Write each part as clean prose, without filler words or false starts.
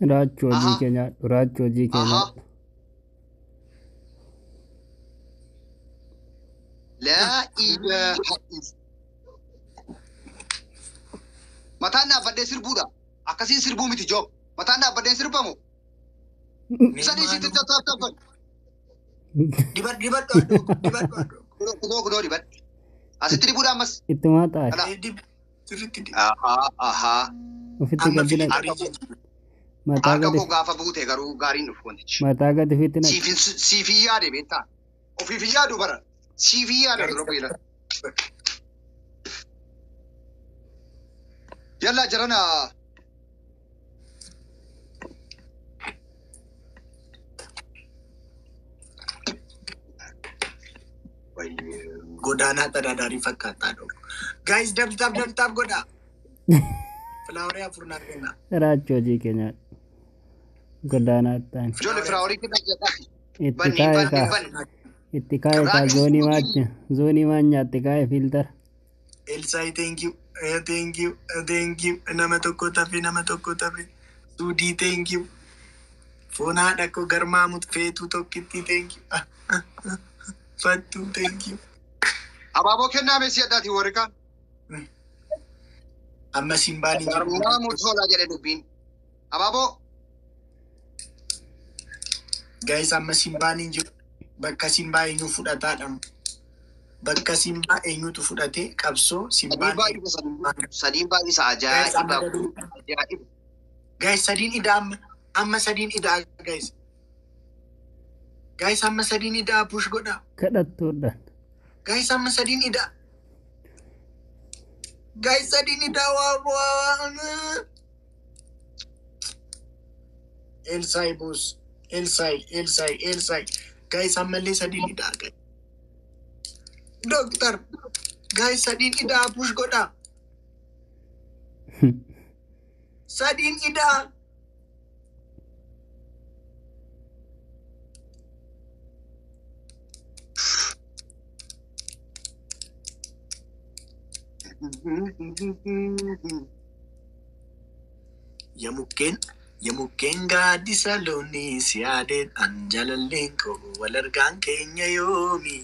Raachuu hojii Ahaa. kee nyaadhu. Raachuu hojii kee Ahaa. nyaadhu. Laa ilaaha illa. Mataan dhaabbadhee sirbuudha. Akkasiin sirbuu miti joo. Mataan dhaabbadhee sirbamu. Sadii sitti tattaafan. Dibadhu dibadhu haadhoo dibadhu haadhoo. Kunoo kunoo dibadhu. Asitti dibuudha ammas. Ittumaa xaari. Alaa. Dib sirriitti dib. Ahaa ahaa. Ofitti Amma gadi naqi. fiiltarii jechuudha. Mataa Harka gadi koo gaafa buute garuu gaariin dhufu wantichi. mataa gadi ofitti naqi. Siif hin yaade beektaa. Ofiif hin yaadu bara. Siif hin yaada dura beela. Yallaa jarana. Godaanaa tadaadaarii fakkaata haadhoo. Guys double tap double tap godhaa. Flowerii afur naa kennaa. Raachuu hojii kee nyaadhu. Godaanaa ta'an. Ijoollee flowerii kennaa jedhaa. Itti Banni kaa'e banni kaa. banni. Itti kaa'e kaa Raachuu zoonii maacha. Zoonii maan nyaatte kaa'e filtara. Elsai thank you. Thank you. Thank you. Nama tokko tafe nama tokko tafe. Suudii thank you. Foon haadha koo garmaamut feetuu tokkitti thank you. Fattuu thank you. Abaaboo kennaa meesii addaati warri kaan. Amma simbaan hin jiru. Garmaamu tolaa jedhe dubbiin. Abaaboo. Guys amma simbaan hin jiru. Bakka simbaa eenyu fudhataadha. Bakka simbaa eenyutu fudhatee qabsoo Sadiin simbaan. baay'isa sadiin baay'isa Guys amma ajaa'iba double. ajaa'iba. Guys sadiin idaa amma amma sadiin idaa guys. Guys amma sadiin idaa push godhaa. Kadhattuudhaan. Guys amma sadiin idaa. Guys sadiin idaa waa waa. Elsai boss. Elsai Elsai Elsai. Guys ammallee sadiin idaa guys. Doctor. Guys sadiin idaa push godhaa. Sadiin idaa. Yamukkeen gaaddisa loonii si yaadeen an jalalleen koo wal argaan keenya yoomi.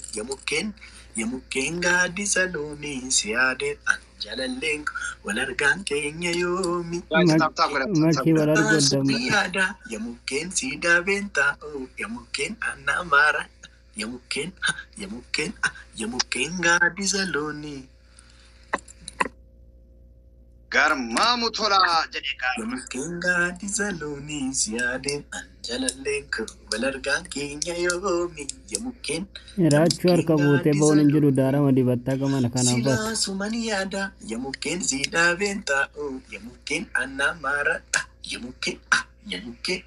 Yamukkeen gaaddisa loonii si yaadeen an jalalleen koo wal argaan keenya yoomi. Guys tap tap godhaa. Makii wal argoddamu. Yaada yamukkeen si daabeen taa'u yamukkeen anna maara yamukkeen yamukkeen yamukkeen gaaddisa loonii. Garmaamu tolaa jedhe gaa. Yamukkeen gaaddisa loonii si yaadeen an jalalleen koo wal argaan keenya yoomi. Yamukkeen Raachuu harka buutee ba'uun hin jiru daarama dibattaa gamana kanaaf baatu. silaa suman yaada yamukkeen si daabeen taa'u yamukkeen anna maara yamukkeen yamukkeen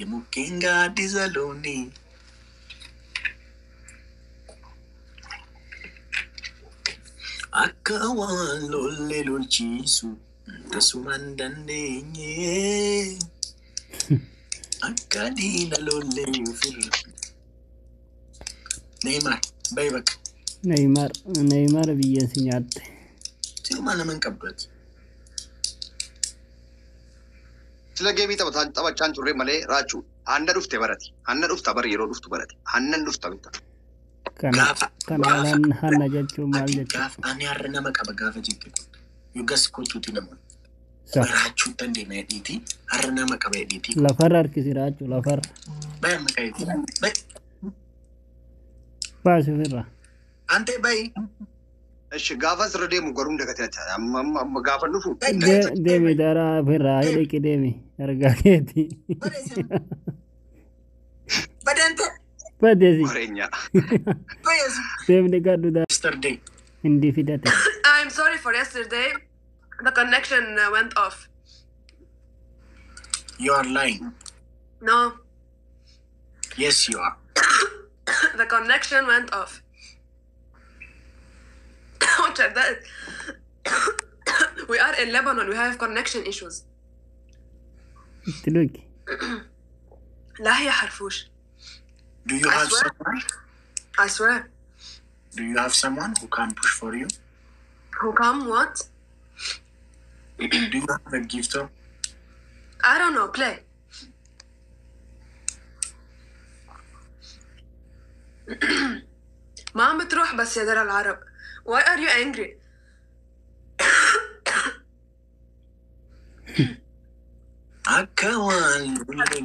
yamukkeen gaaddisa loonii. Akka waan lolle lolchiisu tasumaan dandeenye. Akka diina lolle ofirra. Neymar, bayi bakka. Neymar Neymar biyya si nyaatte. Silumaa nama hin qabdu ati. Sila geemii taphachaa hin turre malee raachuu. Hanna dhufte barati. Hanna dhufta bari yeroo dhuftu barati. Hannan dhufta bitta. Kana Gaafa kana gaafa alaan hanna jechuun maal ati jechuudha? gaafa ani har'a nama qaba gaafa jette kun yoggas kottuuti namoonni. Sa Raachuu dandeenya jedhiiti har'a nama qaba jedhiiti. lafarra harkisi raachuu lafarra. Bayi amma qabeeti. Bayi Baasi ofirraa. ante bayi. Ishi gaafa sirra deemu garuu hin dagatina. Amma amma amma gaafa dhufu. Deemi daaraa ofirraa hidhiki deemi argaa keeti. Badante Badeesi Wareenya. bayeesi. deemni gadhu daa Yesterday. hindi fidate. I'm sorry for yesterday. The connection went off. You are lying. No, Yes, you are. the connection went off. Check that. We are in Lebanon. We have connection issues. Itti dhugi. لا هي حرفوش. Do you I have swear. someone? I swear. Do you have someone who can push for you? Who come what? Do you have a gifter? I don't know. Play. ما عم بتروح بس يا درع العرب. Why are you angry? Akka waan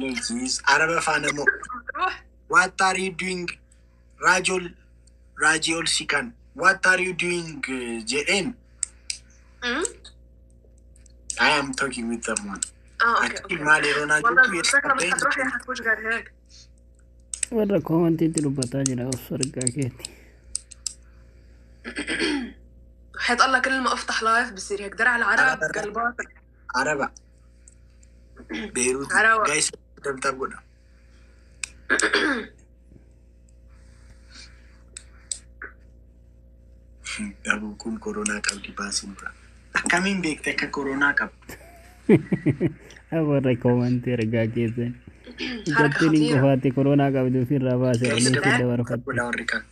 lolchiis Araba faana moo. بتروح. What are you doing? Rajol Rajol Sikan. What are you doing, jedheen? I am talking with someone. اه okay. Ati okay. maal yeroo naa والله jettu شكلها مش حتروح يا حتفوش غير هيك. Warra koomantiitti dubbataa jira of argaa keeti. حيط الله كل ما افتح live بصير هيك. درع العرب قلبات. Araba. Beirut. Araba. Guys, tap tap godha. Dhabuu kun koronaa qabdi baasiin dura. Akkamiin beekte akka koronaa qabdu? Warra koomantii argaa keessan. حركة Ijattiin hin خطيرة. qofaatti koronaa qabdu ofirraa baase Guys, dhaleetti tap tap dabarfatte. godha warri kaan.